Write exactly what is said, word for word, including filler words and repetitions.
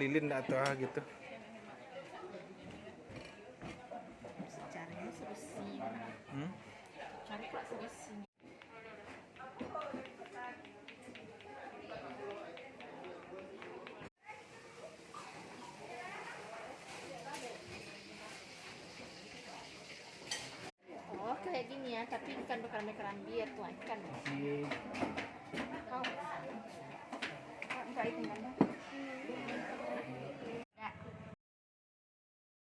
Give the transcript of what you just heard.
Lilin ndak tahu ah gitu. Caranya sebersih. Hmm? Cari pula sebersih. Oh, kayak gini ya, tapi ikan berkerambi-kerambi ya tuh ikan. Oke. Kau. Enggak itu kan.